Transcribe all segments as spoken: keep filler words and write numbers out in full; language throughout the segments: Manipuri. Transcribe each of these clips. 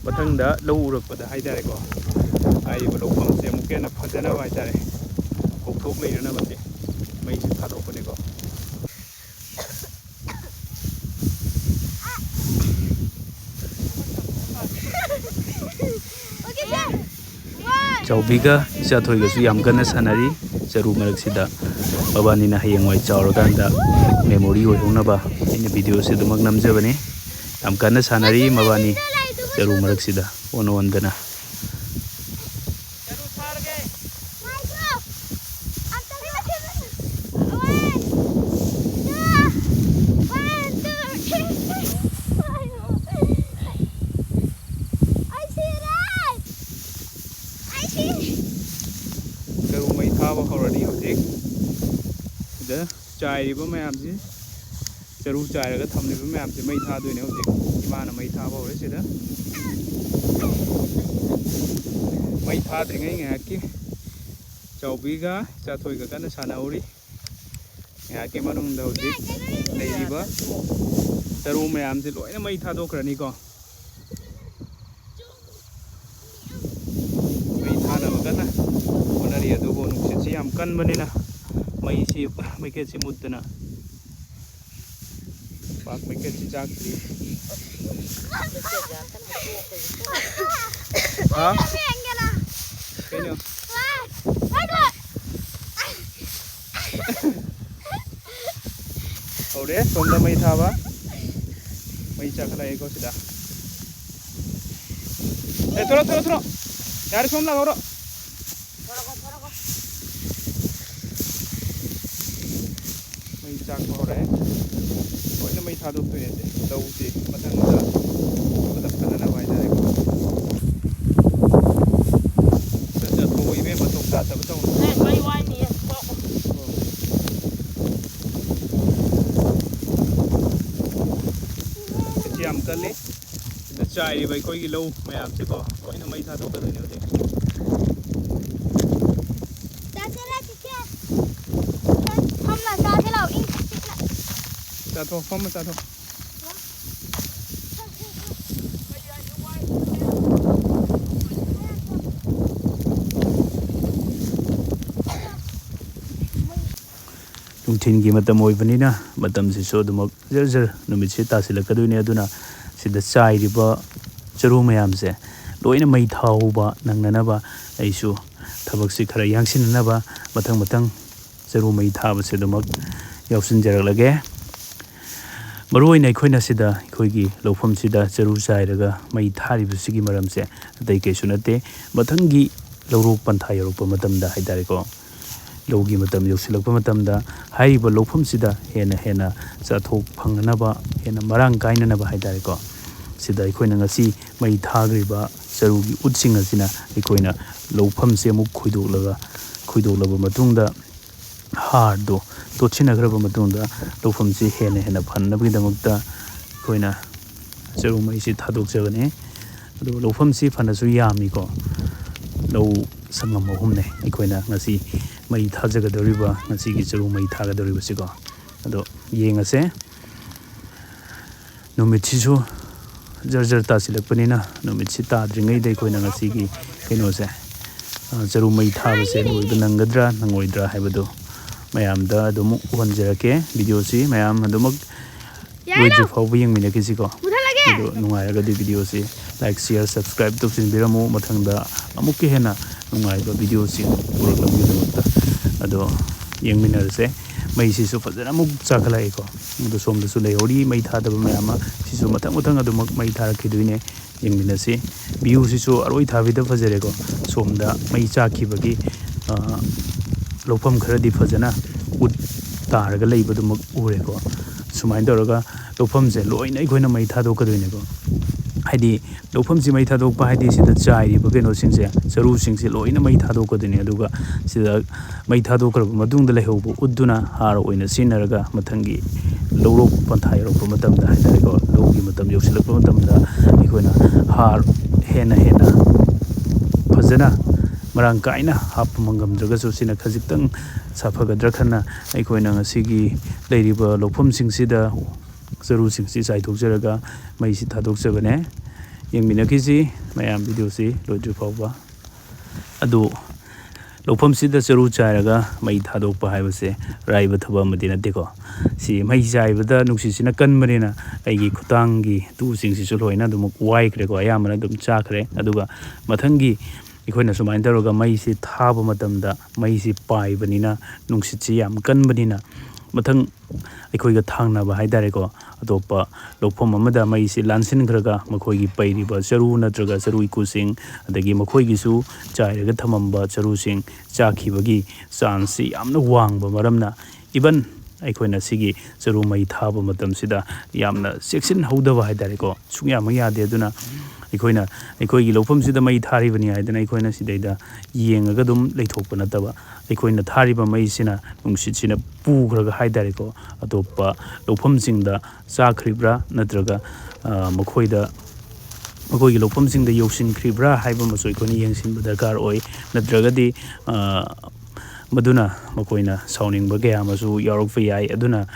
ꯃꯊꯪꯗ ꯂꯧ ꯎꯔꯛꯄꯗ ꯍꯥꯏꯇꯥꯔꯦꯀꯣ, ꯍꯥꯏꯔꯤꯕ ꯂꯧꯐꯝꯁꯦ ꯑꯃꯨꯛꯀ ꯍꯦꯟꯅ ꯐꯖꯅꯕ ꯍꯥꯏꯇꯥꯔꯦ, ꯀꯣꯛꯊꯣꯛ ꯂꯩꯅꯅꯕꯁꯦ ꯃꯩꯁꯦ ꯊꯥꯗꯣꯛꯄꯅꯦꯀꯣ꯫ ꯆꯥꯎꯕꯤꯒ ꯏꯆꯥꯊꯣꯏꯒꯁꯨ ꯌꯥꯝ ꯀꯟꯅ ꯁꯥꯟꯅꯔꯤ ꯆꯔꯨ ꯃꯔꯛꯁꯤꯗ꯫ ꯃꯕꯥꯅꯤꯅ ꯍꯌꯦꯡꯋꯥꯏ ꯆꯥꯎꯔꯀꯥꯟꯗ memory ꯑꯣꯏꯍꯧꯅꯕ ꯑꯩꯅ video ꯁꯦ ꯑꯗꯨꯃꯛ ꯅꯝꯖꯕꯅꯤ꯫ ꯌꯥꯝ ꯀꯟꯅ ꯁꯥꯟꯅꯔꯤ ꯃꯕꯥꯅꯤ ꯆꯔꯨ ꯃꯔꯛꯁꯤꯗ ꯑꯣꯟ ꯑꯣꯟꯗꯅ꯫ ꯆꯔꯨ ꯃꯩ ꯊꯥꯕ ꯍꯧꯔꯅꯤ ꯍꯧꯖꯤꯛ꯫ ꯁꯤꯗ ꯆꯥꯏꯔꯤꯕ ꯃꯌꯥꯝꯁꯤ, ꯆꯔꯨ ꯆꯥꯏꯔꯒ ꯊꯝꯂꯤꯕ ꯃꯌꯥꯝꯁꯤ ꯃꯩ ꯊꯥꯗꯣꯏꯅꯦ ꯍꯧꯖꯤꯛ꯫ ꯏꯃꯥꯅ ꯃꯩ ꯊꯥꯕ ꯍꯧꯔꯦ ꯁꯤꯗ꯫ ꯃꯩ ꯊꯥꯗ꯭ꯔꯤꯉꯩ ꯉꯥꯏꯍꯥꯛꯀꯤ ꯆꯥꯎꯕꯤꯒ ꯏꯆꯥꯊꯣꯏꯒ ꯀꯟꯅ ꯁꯥꯟꯅꯍꯧꯔꯤ꯫ ꯉꯥꯏꯍꯥꯛꯀꯤ ꯃꯅꯨꯡꯗ ꯍꯧꯖꯤꯛ ꯂꯩꯔꯤꯕ ꯆꯔꯨ ꯃꯌꯥꯝꯁꯦ ꯂꯣꯏꯅ ꯃꯩ ꯊꯥꯗꯣꯛꯈ꯭ꯔꯅꯤꯀꯣ꯫ ꯃꯩ ꯊꯥꯅꯕ ꯀꯟꯅ ꯍꯣꯠꯅꯔꯤ, ꯑꯗꯨꯕꯨ ꯅꯨꯡꯁꯤꯠꯁꯤ ꯌꯥꯝ ꯀꯟꯕꯅꯤꯅ ꯃꯩꯁꯤ, ꯃꯩꯈꯦꯠꯁꯤ ꯃꯨꯠꯇꯅ ꯄꯥꯛ ꯃꯩꯈꯦꯠꯁꯤ ꯆꯥꯛꯇ꯭ꯔꯤ꯫ ꯍꯥ? ꯀꯩꯅꯣ? ꯍꯧꯔꯦ ꯁꯣꯝꯗ ꯃꯩ ꯊꯥꯕ꯫ ꯃꯩ ꯆꯥꯈꯠꯂꯛꯑꯦꯀꯣ ꯁꯤꯗ꯫ ꯑꯦ, ꯊꯣꯔꯛꯑꯣ, ꯊꯣꯔꯛꯑꯣ, ꯊꯣꯔꯛꯑꯣ꯫ ꯌꯥꯔꯦ, ꯁꯣꯝ ꯂꯥꯛꯍꯧꯔꯣ꯫ ꯃꯩ ꯆꯥꯛꯄ ꯍꯧꯔꯛꯑꯦ꯫ ꯂꯣꯏꯅ ꯃꯩ ꯊꯥꯗꯣꯛꯇꯣꯏꯅꯦ ꯁꯦ꯫ ꯂꯧꯁꯤ ꯃꯊꯪꯗ ꯄꯨꯂꯞ ꯐꯅꯅꯕ ꯍꯥꯏꯇꯥꯔꯦꯀꯣ꯫ ꯆꯠ ꯆꯠ ꯊꯣꯛꯑꯣ ꯏꯕꯦꯝꯃ, ꯊꯣꯡ ꯇꯥꯗꯕ ꯇꯧꯅꯨ꯫ ꯑꯦ, ꯃꯩ ꯋꯥꯏꯅꯤꯌꯦ꯫ ꯊꯣꯛꯑꯣ꯫ ꯁꯤ ꯌꯥꯝ ꯀꯜꯂꯤ꯫ ꯁꯤꯗ ꯆꯥꯏꯔꯤꯕ ꯑꯩꯈꯣꯏꯒꯤ ꯂꯧ ꯃꯌꯥꯝꯁꯦꯀꯣ, ꯂꯣꯏꯅ ꯃꯩ ꯊꯥꯗꯣꯛꯀꯗꯣꯏꯅꯦ ꯍꯧꯖꯤꯛ꯫ ꯆꯥꯁꯦ ꯂꯥꯎ, ꯆꯤꯆꯦ꯫ ꯐꯝꯂ ꯆꯥꯁꯦ ꯂꯥꯎ, ꯏꯪ ꯆꯤꯛꯅ꯫ ꯆꯥꯊꯣꯛ, ꯐꯝꯃ ꯆꯥꯊꯣꯛ꯫ ꯅꯨꯡꯊꯤꯜꯒꯤ ꯃꯇꯝ ꯑꯣꯏꯕꯅꯤꯅ ꯃꯇꯝꯁꯤꯁꯨ ꯑꯗꯨꯃꯛ ꯖꯔ ꯖꯔ ꯅꯨꯃꯤꯠꯁꯦ ꯇꯥꯁꯤꯜꯂꯛꯀꯗꯣꯏꯅꯦ꯫ ꯑꯗꯨꯅ ꯁꯤꯗ ꯆꯥꯏꯔꯤꯕ ꯆꯔꯨ ꯃꯌꯥꯝꯁꯦ ꯂꯣꯏꯅ ꯃꯩ ꯊꯥꯍꯧꯕ ꯅꯪꯅꯅꯕ ꯑꯩꯁꯨ ꯊꯕꯛꯁꯤ ꯈꯔ ꯌꯥꯡꯁꯤꯟꯅꯅꯕ ꯃꯊꯪ ꯃꯊꯪ ꯆꯔꯨ ꯃꯩ ꯊꯥꯕꯁꯦ ꯑꯗꯨꯃꯛ ꯌꯥꯎꯁꯤꯟꯖꯔꯛꯂꯒꯦ꯫ ꯃꯔꯨꯑꯣꯏꯅ ꯑꯩꯈꯣꯏꯅ ꯁꯤꯗ ꯑꯩꯈꯣꯏꯒꯤ ꯂꯧꯐꯝꯁꯤꯗ ꯆꯔꯨ ꯆꯥꯏꯔꯒ ꯃꯩ ꯊꯥꯔꯤꯕꯁꯤꯒꯤ ꯃꯔꯝꯁꯦ ꯑꯇꯩ ꯀꯩꯁꯨ ꯅꯠꯇꯦ, ꯃꯊꯪꯒꯤ ꯂꯧꯔꯣꯛ ꯄꯟꯊꯥ ꯌꯧꯔꯛꯄ ꯃꯇꯝꯗ ꯍꯥꯏ ꯇꯥꯔꯦꯀꯣ, ꯂꯧꯒꯤ ꯃꯇꯝ ꯌꯧꯁꯤꯜꯂꯛꯄ ꯃꯇꯝꯗ ꯍꯥꯏꯔꯤꯕ ꯂꯧꯐꯝꯁꯤꯗ ꯍꯦꯟꯅ ꯍꯦꯟꯅ ꯆꯥꯊꯣꯛ ꯐꯪꯅꯅꯕ, ꯍꯦꯟꯅ ꯃꯔꯥꯡ ꯀꯥꯏꯅꯅꯕ ꯍꯥꯏ ꯇꯥꯔꯦꯀꯣ, ꯁꯤꯗ ꯑꯩꯈꯣꯏꯅ ꯉꯁꯤ ꯃꯩ ꯊꯥꯈ꯭ꯔꯤꯕ ꯆꯔꯨꯒꯤ ꯎꯠꯁꯤꯡ ꯑꯁꯤꯅ ꯑꯩꯈꯣꯏꯅ ꯂꯧꯐꯝꯁꯦ ꯑꯃꯨꯛ ꯈꯣꯏꯗꯣꯛꯂꯒ, ꯈꯣꯏꯗꯣꯛꯂꯕ ꯃꯇꯨꯡꯗ ꯍꯥꯔꯗꯣ ꯇꯣꯠꯁꯤꯟꯅꯈ꯭ꯔꯕ ꯃꯇꯨꯡꯗ ꯂꯧꯐꯝꯁꯤ ꯍꯦꯟꯅ ꯍꯦꯟꯅ ꯐꯅꯕꯒꯤꯗꯃꯛꯇ ꯑꯩꯈꯣꯏꯅ ꯆꯔꯨ ꯃꯩꯁꯤ ꯊꯥꯗꯣꯛꯆꯕꯅꯤ꯫ ꯑꯗꯨ ꯂꯧꯐꯝꯁꯤ ꯐꯅꯁꯨ ꯌꯥꯝꯃꯤꯀꯣ꯫ ꯂꯧ ꯁꯪꯉꯝ ꯑꯍꯨꯝꯅꯦ ꯑꯩꯈꯣꯏꯅ ꯉꯁꯤ ꯃꯩ ꯊꯥꯖꯒꯗꯧꯔꯤꯕ, ꯉꯁꯤꯒꯤ ꯆꯔꯨ ꯃꯩ ꯊꯥꯒꯗꯧꯔꯤꯕꯁꯤꯀꯣ꯫ ꯑꯗꯣ ꯌꯦꯡꯉꯁꯦ꯫ ꯅꯨꯃꯤꯠꯁꯤꯁꯨ ꯖꯔ ꯖꯔ ꯇꯥꯁꯤꯜꯂꯛꯄꯅꯤꯅ ꯅꯨꯃꯤꯠꯁꯤ ꯇꯥꯗ꯭ꯔꯤꯉꯩꯗ ꯑꯩꯈꯣꯏꯅ ꯉꯁꯤꯒꯤ ꯀꯩꯅꯣꯁꯦ, ꯑ, ꯆꯔꯨ ꯃꯩ ꯊꯥꯕꯁꯦ ꯂꯣꯏꯕ ꯅꯪꯒꯗ꯭ꯔꯥ ꯅꯪꯉꯣꯏꯗ꯭ꯔꯥ ꯍꯥꯏꯕꯗꯨ ꯃꯌꯥꯝꯗ ꯑꯗꯨꯝ ꯎꯍꯟꯖꯔꯛꯀꯦ꯫ ꯚꯤꯗꯤꯑꯣꯁꯤ ꯃꯌꯥꯝ ꯑꯗꯨꯃꯛ ꯂꯣꯏꯗ꯭ꯔꯤ ꯐꯥꯎꯕ ꯌꯦꯡꯃꯤꯟꯅꯈꯤꯁꯤꯀꯣ꯫ ꯑꯗꯣ ꯅꯨꯡꯉꯥꯏꯔꯒꯗꯤ ꯚꯤꯗꯤꯑꯣꯁꯤ like, share, subscribe ꯇꯧꯁꯤꯟꯕꯤꯔꯝꯃꯨ꯫ ꯃꯊꯪꯗ ꯑꯃꯨꯛꯀ ꯍꯦꯟꯅ ꯅꯨꯡꯉꯥꯏꯕ ꯚꯤꯗꯤꯑꯣꯁꯤꯡ ꯄꯨꯔꯛꯅꯕꯒꯤꯗꯃꯛꯇ꯫ ꯑꯗꯣ ꯌꯦꯡꯃꯤꯟꯅꯔꯁꯦ꯫ ꯃꯩꯁꯤꯁꯨ ꯐꯖꯅ ꯑꯃꯨꯛ ꯆꯥꯈꯠꯂꯛꯏꯀꯣ꯫ ꯑꯗꯣ ꯁꯣꯝꯗꯁꯨ ꯂꯩꯍꯧꯔꯤ ꯃꯩ ꯊꯥꯗꯕ ꯃꯌꯥꯝ ꯑꯃ꯫ ꯁꯤꯁꯨ ꯃꯊꯪ ꯃꯊꯪ ꯑꯗꯨꯃꯛ ꯃꯩ ꯊꯥꯔꯛꯈꯤꯗꯣꯏꯅꯦ꯫ ꯌꯦꯡꯃꯤꯟꯅꯁꯤ꯫ ꯚ꯭ꯌꯨꯁꯤꯁꯨ ꯑꯔꯣꯏ ꯊꯥꯕꯤꯗ ꯐꯖꯔꯦꯀꯣ꯫ ꯁꯣꯝꯗ ꯃꯩ ꯆꯥꯛꯈꯤꯕꯒꯤ, ꯑ, ꯂꯧꯐꯝ ꯈꯔꯗꯤ ꯐꯖꯅ ꯎꯠ ꯇꯥꯔꯒ ꯂꯩꯕꯗꯨꯃꯛ ꯎꯔꯦꯀꯣ꯫ ꯁꯨꯃꯥꯏꯅ ꯇꯧꯔꯒ ꯂꯧꯐꯝꯁꯦ ꯂꯣꯏꯅ ꯑꯩꯈꯣꯏꯅ ꯃꯩ ꯊꯥꯗꯣꯛꯀꯗꯣꯏꯅꯦꯀꯣ꯫ ꯍꯥꯏꯗꯤ ꯂꯧꯐꯝꯁꯤ ꯃꯩ ꯊꯥꯗꯣꯛꯄ ꯍꯥꯏꯗꯤ ꯁꯤꯗ ꯆꯥꯏꯔꯤꯕ ꯀꯩꯅꯣꯁꯤꯡꯁꯦ, ꯆꯔꯨꯁꯤꯡꯁꯦ ꯂꯣꯏꯅ ꯃꯩ ꯊꯥꯗꯣꯛꯀꯗꯣꯏꯅꯦ꯫ ꯑꯗꯨꯒ ꯁꯤꯗ ꯃꯩ ꯊꯥꯗꯣꯛꯈ꯭ꯔꯕ ꯃꯇꯨꯡꯗ ꯂꯩꯍꯧꯕ ꯎꯠꯇꯨꯅ ꯍꯥꯔ ꯑꯣꯏꯅ ꯁꯤꯖꯤꯟꯅꯔꯒ ꯃꯊꯪꯒꯤ ꯂꯧꯔꯣꯛ ꯄꯟꯊꯥ ꯌꯧꯔꯛꯄ ꯃꯇꯝꯗ ꯍꯥꯏ ꯇꯥꯔꯦꯀꯣ, ꯂꯧꯒꯤ ꯃꯇꯝ ꯌꯧꯁꯤꯜꯂꯛꯄ ꯃꯇꯝꯗ ꯑꯩꯈꯣꯏꯅ ꯍꯥꯔ ꯍꯦꯟꯅ ꯍꯦꯟꯅ ꯐꯖꯅ ꯃꯔꯥꯡ ꯀꯥꯏꯅ ꯍꯥꯞꯄ ꯉꯝꯗ꯭ꯔꯒꯁꯨ, ꯁꯤꯅ ꯈꯖꯤꯛꯇꯪ ꯁꯥꯐꯒꯗ꯭ꯔꯥ ꯈꯟꯅ ꯑꯩꯈꯣꯏꯅ ꯉꯁꯤꯒꯤ ꯂꯩꯔꯤꯕ ꯂꯧꯐꯝꯁꯤꯡꯁꯤꯗ ꯆꯔꯨꯁꯤꯡꯁꯤ ꯆꯥꯏꯊꯣꯛꯆꯔꯒ ꯃꯩꯁꯤ ꯊꯥꯗꯣꯛꯆꯕꯅꯦ꯫ ꯌꯦꯡꯃꯤꯟꯅꯈꯤꯁꯤ ꯃꯌꯥꯝ ꯚꯤꯗꯤꯑꯣꯁꯤ ꯂꯣꯏꯗ꯭ꯔꯤ ꯐꯥꯎꯕ꯫ ꯑꯗꯨ ꯂꯧꯐꯝꯁꯤꯗ ꯆꯔꯨ ꯆꯥꯏꯔꯒ ꯃꯩ ꯊꯥꯗꯣꯛꯄ ꯍꯥꯏꯕꯁꯦ ꯑꯔꯥꯏꯕ ꯊꯕꯛ ꯑꯃꯗꯤ ꯅꯠꯇꯦꯀꯣ꯫ ꯁꯤ ꯃꯩ ꯆꯥꯏꯕꯗ ꯅꯨꯡꯁꯤꯠꯁꯤꯅ ꯀꯟꯕꯅꯤꯅ ꯑꯩꯒꯤ ꯈꯨꯗꯥꯡꯒꯤ ꯇꯨꯁꯤꯡꯁꯤꯁꯨ ꯂꯣꯏꯅ ꯑꯗꯨꯃꯛ ꯋꯥꯏꯈ꯭ꯔꯦꯀꯣ, ꯑꯌꯥꯝꯕꯅ ꯑꯗꯨꯝ ꯆꯥꯈ꯭ꯔꯦ꯫ ꯑꯗꯨꯒ ꯃꯊꯪꯒꯤ ꯑꯩꯈꯣꯏꯅ ꯁꯨꯃꯥꯏꯅ ꯇꯧꯔꯒ ꯃꯩꯁꯤ ꯊꯥꯕ ꯃꯇꯝꯗ, ꯃꯩꯁꯤ ꯄꯥꯏꯕꯅꯤꯅ, ꯅꯨꯡꯁꯤꯠꯁꯤ ꯌꯥꯝ ꯀꯟꯕꯅꯤꯅ, ꯃꯊꯪ ꯑꯩꯈꯣꯏꯒ ꯊꯥꯡꯅꯕ ꯍꯥꯏ ꯇꯥꯔꯦꯀꯣ, ꯑꯇꯣꯞꯄ ꯂꯧꯐꯝ ꯑꯃꯗ ꯃꯩꯁꯤ ꯂꯥꯟꯁꯤꯟꯈ꯭ꯔꯒ ꯃꯈꯣꯏꯒꯤ ꯄꯩꯔꯤꯕ ꯆꯔꯨ ꯅꯠꯇ꯭ꯔꯒ ꯆꯔꯨ ꯏꯀꯨꯁꯤꯡ, ꯑꯗꯒꯤ ꯃꯈꯣꯏꯒꯤꯁꯨ ꯆꯥꯏꯔꯒ ꯊꯝꯃꯝꯕ ꯆꯔꯨꯁꯤꯡ ꯆꯥꯈꯤꯕꯒꯤ ꯆꯥꯟꯁꯁꯤ ꯌꯥꯝꯅ ꯋꯥꯡꯕ ꯃꯔꯝꯅ, ꯏꯕꯟ ꯑꯩꯈꯣꯏꯅ ꯁꯤꯒꯤ ꯆꯔꯨ ꯃꯩ ꯊꯥꯕ ꯃꯇꯝꯁꯤꯗ ꯌꯥꯝꯅ ꯆꯦꯛꯁꯤꯟꯍꯧꯗꯕ ꯍꯥꯏ ꯇꯥꯔꯦꯀꯣ, ꯁꯨꯡꯌꯥꯃꯛ ꯌꯥꯗꯦ꯫ ꯑꯗꯨꯅ ꯑꯩꯈꯣꯏꯅ ꯑꯩꯈꯣꯏꯒꯤ ꯂꯧꯐꯝꯁꯤꯗ ꯃꯩ ꯊꯥꯔꯤꯕꯅꯤ ꯍꯥꯏꯗꯅ ꯑꯩꯈꯣꯏꯅ ꯁꯤꯗꯩꯗ ꯌꯦꯡꯉꯒ ꯑꯗꯨꯝ ꯂꯩꯊꯣꯛꯄ ꯅꯠꯇꯕ, ꯑꯩꯈꯣꯏꯅ ꯊꯥꯔꯤꯕ ꯃꯩꯁꯤꯅ ꯅꯨꯡꯁꯤꯠꯁꯤꯅ ꯄꯨꯈ꯭ꯔꯒ ꯍꯥꯏ ꯇꯥꯔꯦꯀꯣ, ꯑꯇꯣꯞꯄ ꯂꯧꯐꯝꯁꯤꯡꯗ ꯆꯥꯈ꯭ꯔꯤꯕ꯭ꯔꯥ ꯅꯠꯇ꯭ꯔꯒ, ꯑ, ꯃꯈꯣꯏꯗ, ꯃꯈꯣꯏꯒꯤ ꯂꯧꯐꯝꯁꯤꯡꯗ ꯌꯧꯁꯤꯟꯈ꯭ꯔꯤꯕ꯭ꯔꯥ ꯍꯥꯏꯕ ꯑꯃꯁꯨ ꯑꯩꯈꯣꯏꯅ ꯌꯦꯡꯁꯤꯟꯕ ꯗꯔꯀꯥꯔ ꯑꯣꯏ꯫ ꯅꯠꯇ꯭ꯔꯒꯗꯤ, ꯑ, ꯃꯗꯨꯅ ꯃꯈꯣꯏꯅ ꯁꯥꯎꯅꯤꯡꯕ ꯀꯌꯥ ꯑꯃꯁꯨ ꯌꯥꯎꯔꯛꯄ ꯌꯥꯏ꯫ ꯑꯗꯨꯅ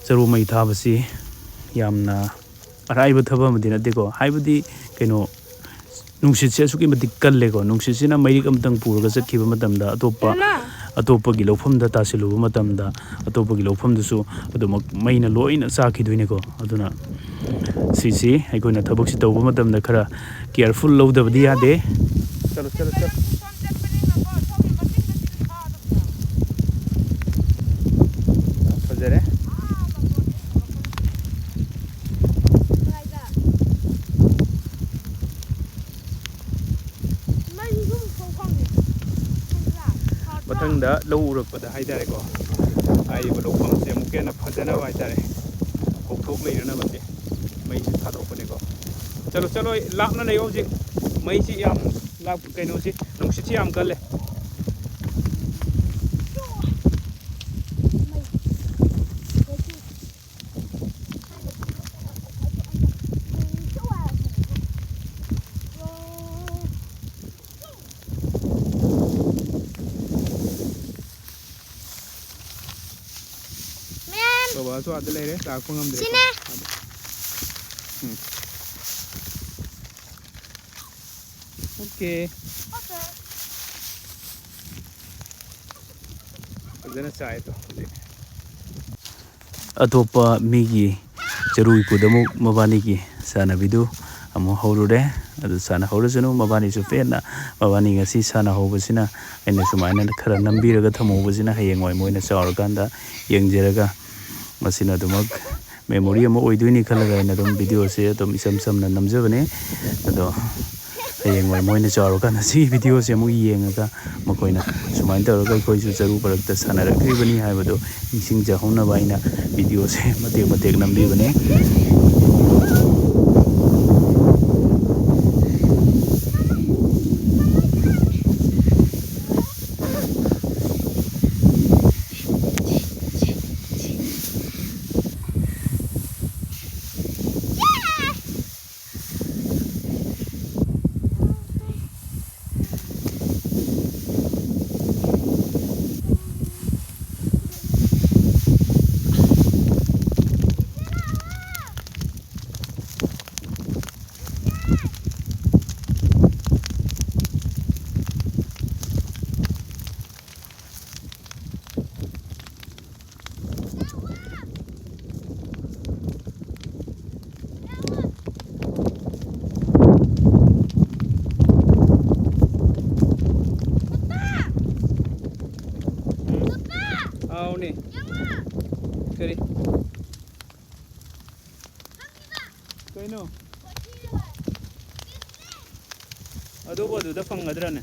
ꯆꯔꯨ ꯃꯩ ꯊꯥꯕꯁꯤ ꯌꯥꯝꯅ ꯑꯔꯥꯏꯕ ꯊꯕꯛ ꯑꯃꯗꯤ ꯅꯠꯇꯦꯀꯣ꯫ ꯍꯥꯏꯕꯗꯤ ꯀꯩꯅꯣ, ꯅꯨꯡꯁꯤꯠꯁꯦ ꯑꯁꯨꯛꯀꯤ ꯃꯇꯤꯛ ꯀꯜꯂꯦꯀꯣ꯫ ꯅꯨꯡꯁꯤꯠꯁꯤꯅ ꯃꯩꯔꯤꯛ ꯑꯃꯇꯪ ꯄꯨꯔꯒ ꯆꯠꯈꯤꯕ ꯃꯇꯝꯗ ꯑꯇꯣꯞꯄ, ꯑꯇꯣꯞꯄꯒꯤ ꯂꯧꯐꯝꯗ ꯇꯥꯁꯤꯜꯂꯨꯕ ꯃꯇꯝꯗ ꯑꯇꯣꯞꯄꯒꯤ ꯂꯧꯐꯝꯗꯨꯁꯨ ꯑꯗꯨꯃꯛ ꯃꯩꯅ ꯂꯣꯏꯅ ꯆꯥꯈꯤꯗꯣꯏꯅꯦꯀꯣ꯫ ꯑꯗꯨꯅ ꯁꯤꯁꯤ ꯑꯩꯈꯣꯏꯅ ꯊꯕꯛꯁꯤ ꯇꯧꯕ ꯃꯇꯝꯗ ꯈꯔ ꯀꯤꯌꯔꯐꯨꯜ ꯂꯧꯗꯕꯗꯤ ꯌꯥꯗꯦ꯫ ꯆꯠꯂꯣ, ꯆꯠꯂꯣ, ꯆꯠꯂꯣ꯫ ꯐꯖꯔꯦ꯫ ꯃꯊꯪꯗ ꯂꯧ ꯎꯔꯛꯄꯗ ꯍꯥꯏꯇꯥꯔꯦꯀꯣ, ꯍꯥꯏꯔꯤꯕ ꯂꯧꯐꯝꯁꯦ ꯑꯃꯨꯛꯀ ꯍꯦꯟꯅ ꯐꯖꯅꯕ ꯍꯥꯏꯇꯥꯔꯦ, ꯀꯣꯛꯊꯣꯛ ꯂꯩꯅꯅꯕꯁꯦ ꯃꯩꯁꯦ ꯊꯥꯗꯣꯛꯄꯅꯦꯀꯣ꯫ ꯆꯠꯂꯣ, ꯆꯠꯂꯣ, ꯂꯥꯞꯅ ꯂꯩꯌꯣ ꯍꯧꯖꯤꯛ꯫ ꯃꯩꯁꯤ ꯌꯥꯝ ꯂꯥꯞ-, ꯀꯩꯅꯣꯁꯤ, ꯅꯨꯡꯁꯤꯠꯁꯤ ꯌꯥꯝ ꯀꯜꯂꯦ꯫ ꯃꯦꯝ! ꯕꯕꯥꯁꯨ ꯑꯥꯗ ꯂꯩꯔꯦ, ꯂꯥꯛꯄ ꯉꯝꯗ꯭ꯔꯦ꯫ ꯁꯤꯅꯦ꯫ ꯎꯝ꯫ ꯑꯣꯀꯦ꯫ ꯑꯣꯀꯦ꯫ ꯐꯖꯅ ꯆꯥꯏ ꯑꯗꯣ ꯍꯧꯖꯤꯛ꯫ ꯑꯇꯣꯞꯄ ꯃꯤꯒꯤ ꯆꯔꯨ ꯏꯀꯨꯗ ꯑꯃꯨꯛ ꯃꯕꯥꯅꯤꯒꯤ ꯁꯥꯟꯅꯕꯤꯗꯨ ꯑꯃꯨꯛ ꯍꯧꯔꯨꯔꯦ꯫ ꯑꯗꯨ ꯁꯥꯟꯅꯍꯧꯔꯁꯅꯨ, ꯃꯕꯥꯅꯤꯁꯨ ꯄꯦꯟꯅ꯫ ꯃꯕꯥꯅꯤ ꯉꯁꯤ ꯁꯥꯟꯅꯍꯧꯕꯁꯤꯅ, ꯑꯩꯅ ꯁꯨꯃꯥꯏꯅ ꯈꯔ ꯅꯝꯕꯤꯔꯒ ꯊꯝꯍꯧꯕꯁꯤꯅ ꯍꯌꯦꯡꯋꯥꯏ ꯃꯣꯏꯅ ꯆꯥꯎꯔꯀꯥꯟꯗ ꯌꯦꯡꯖꯔꯒ ꯃꯁꯤꯅ ꯑꯗꯨꯃꯛ memory ꯑꯃ ꯑꯣꯏꯗꯣꯏꯅꯤ ꯈꯜꯂꯒ ꯑꯩꯅ ꯑꯗꯨꯝ videoꯁꯦ ꯑꯗꯨꯝ ꯏꯆꯝ ꯆꯝꯅ ꯅꯝꯖꯕꯅꯦ꯫ ꯑꯗꯣ ꯍꯌꯦꯡꯋꯥꯏ ꯃꯣꯏꯅ ꯆꯥꯎꯔꯀꯥꯟꯗ ꯁꯤꯒꯤ videoꯁꯦ ꯑꯃꯨꯛ ꯌꯦꯡꯉꯒ ꯃꯈꯣꯏꯅ ꯁꯨꯃꯥꯏꯅ ꯇꯧꯔꯒ ꯑꯩꯈꯣꯏꯁꯨ ꯆꯔꯨ ꯃꯔꯛꯇ ꯁꯥꯟꯅꯔꯛꯈ꯭ꯔꯤꯕꯅꯤ ꯍꯥꯏꯕꯗꯣ ꯅꯤꯡꯁꯤꯡꯖꯍꯧꯅꯕ ꯑꯩꯅ videoꯁꯦ ꯃꯇꯦꯛ ꯃꯇꯦꯛ ꯅꯝꯕꯤꯕꯅꯤ꯫ ꯍꯥꯎꯅꯦ꯫ ꯀꯔꯤ? ꯀꯩꯅꯣ? ꯑꯗꯨꯕꯨ ꯑꯗꯨꯗ ꯐꯪꯒꯗ꯭ꯔꯅꯦ?